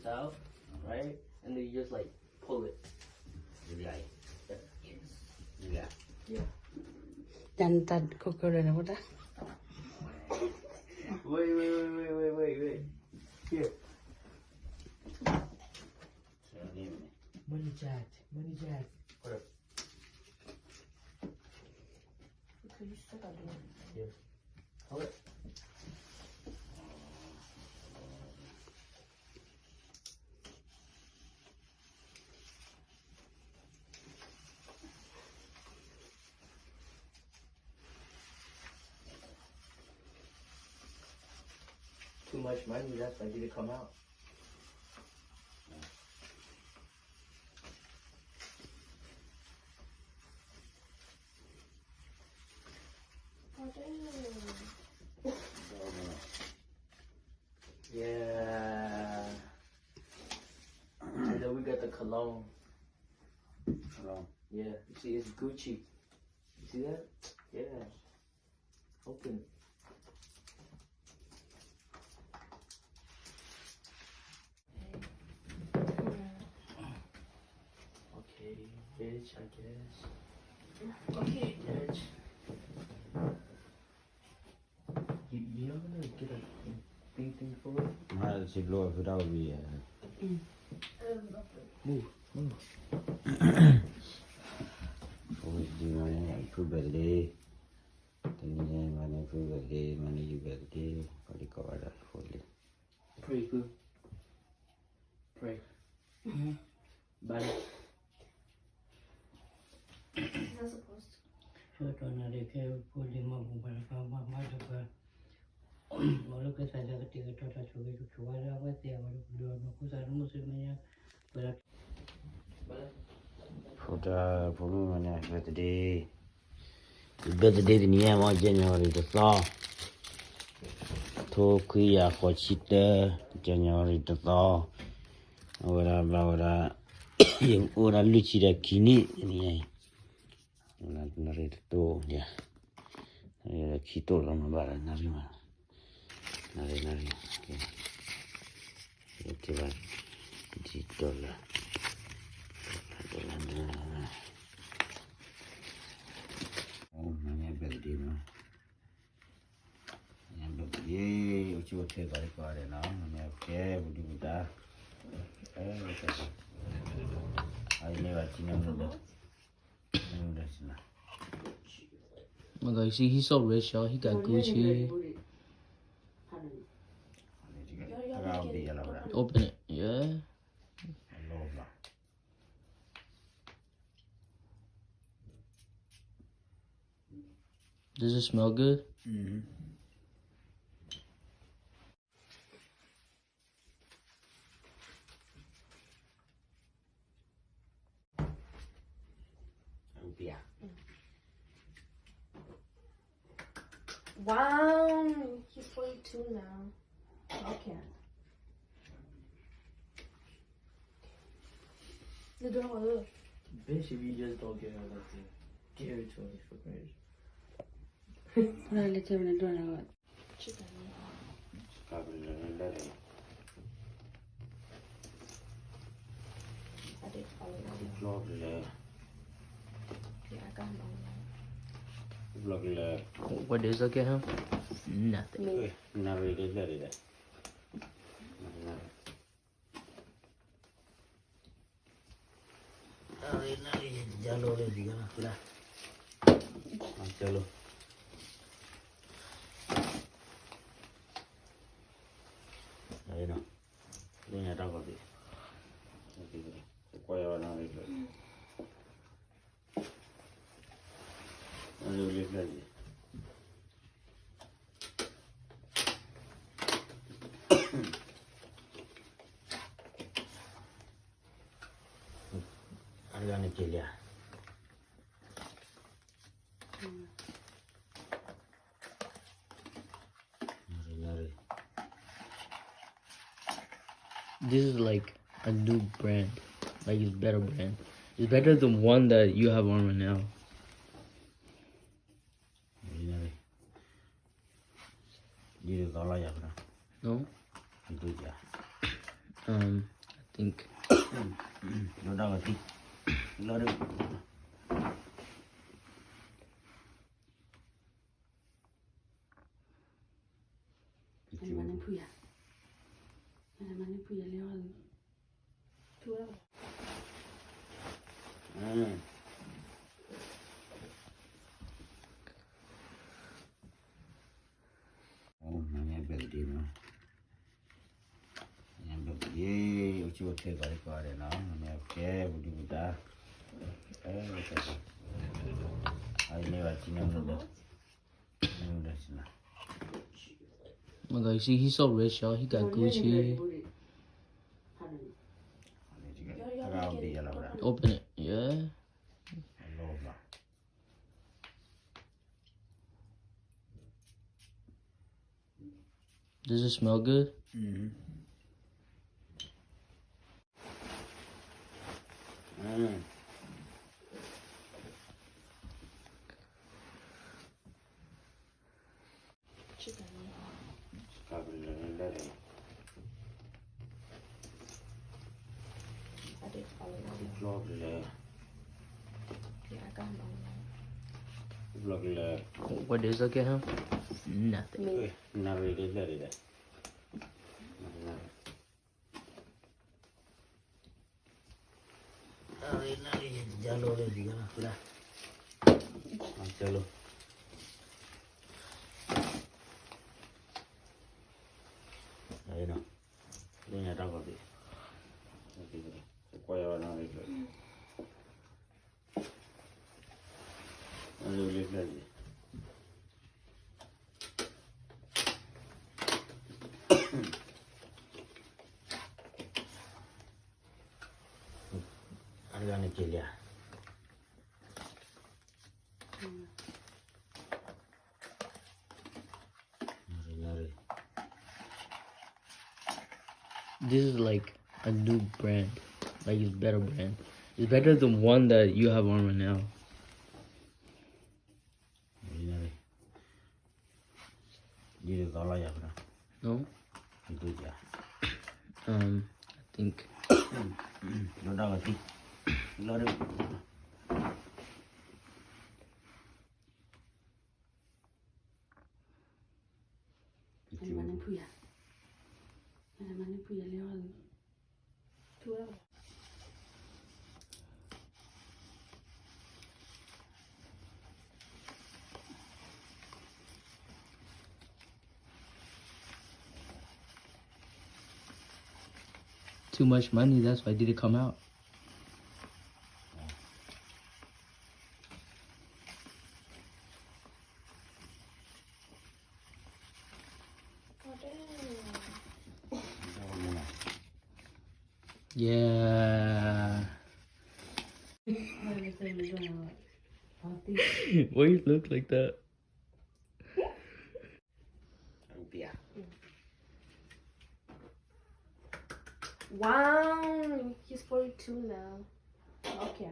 out, right? And then you just like pull it. Yeah. Yeah. Yeah. တၢ်နတၢ်ခိၣ်ခိၣ်လၢနဝဲဒၣ် Wait, wait, wait, wait, wait, wait, wait. Here. Money chat, money chat. What up? Okay, you still gotta do it. Yeah. Hold it. Too much money, that's why I didn't come out. Oh, damn. Yeah. And then we got the cologne. Cologne. Yeah. You see, it's Gucci. You see that? Yeah. Open. Okay, bitch, I guess. Okay, bitch. You, you know how to get a thing, thing for it? Mara si blo fi da bi. Move, move. Always do my happy birthday. Tani ya mani happy birthday, mani happy birthday. Kali kawada fully. Pray, boo. Pray. Bye. You're not supposed to. ဆိၣ်တီနၤရံၣ်ခဲဖိလံၤမၤဘူၣ်ဘၣ်တပၤ မၤမၤတပၤ မၤလၢကစၢ်ယွၤကတဲာ်ကတီၤတၢ်ဆိၣ်ဂ့ၤဆိၣ်ဝါလၢအဝဲသ့ၣ်အဂီၢ် တၢ်ကူၣ်သးတမုာ်သ့ၣ်မညါ ပှဲၤဒီး ဖိတၢ်ဖိမုၣ်မၤန့ၣ် birthday, birthday တနံၤညါမ့ၢ် January တသီ, ထိခွံကယၤဃိးဆံတၢ, January တသီ, အဝဲဒၣ်ဘၣ်ဝဲဒၣ် ယအိၣ်ဝဲဒၣ်လွံၢ်ဆံဒီးခံနံၣ် တနံၤညါအံၤ, နၣ်ရံၣ်တတိၢ်, ခံတိၢ်လီၤမၤဘၣ်ဒီးနၣ်ရံၣ်မး, နၣ်ရံၣ် နၣ်ရံၣ်, ယထံၣ်ဘၣ် ဒ် dollar, dollar, dollar, နၣ်ရံၣ် birthday မး နၣ်ရံၣ် birthday အိၣ်ဆူၣ်အိၣ်ချ့ကိးဒံကိးဂၤဒဲးနီၤ, နၣ်ရံၣ် ကဲပဒုပဒါ, အန့ၣ်ဘၣ်ထံၣ်န့ၣ်မ့ၢ်ဒီး Look, see, he's so rich, y'all. He got Gucci. Open it, yeah. Does it smell good? Mm-hmm. Wow, he's forty-two now. Okay. The door. Bitch, if you just don't get her that thing, give it to her for marriage. Let me tell you the door. What is okay, huh? Nothing. This is like a new brand. Like, it's better brand. It's better than one that you have on right now. No? ဒ်သိးလီၤယၤဖဲ No? ဒ်သိးယၤ Um, ဒိၣ်ဒၣ်ဝဲသံ, လီၤဒုး, မၤန့ၢ်ဖုယၤ, မၤန့ၢ်ဖုယၤလၢ, မ့ၢ်ဘၣ်ဒ်န့ၣ်, မ့ၢ်ဘၣ်ဒ်, အိၣ်ဆူၣ်အိၣ်ချ့ကိးဒံကိးဂၤဒဲးနီၤ, မ့ၢ်ကဲပဒုပဒါ, အမ့ၢ်ဘၣ်ကနၣ်မနုၤဒီး, မနုၤဒီး, Oh my God, you see, he's so rich, y'all. He got Gucci. Open it. Yeah. Does it smell good? Mm-hmm. Mm. What is it, huh? Nothing. This is like a new brand. Like, it's better brand. It's better than one that you have on right now. No? Um, I think. Too much money, that's why it didn't come out. Yeah. Why you look like that? Wow, he's forty-two now. Okay.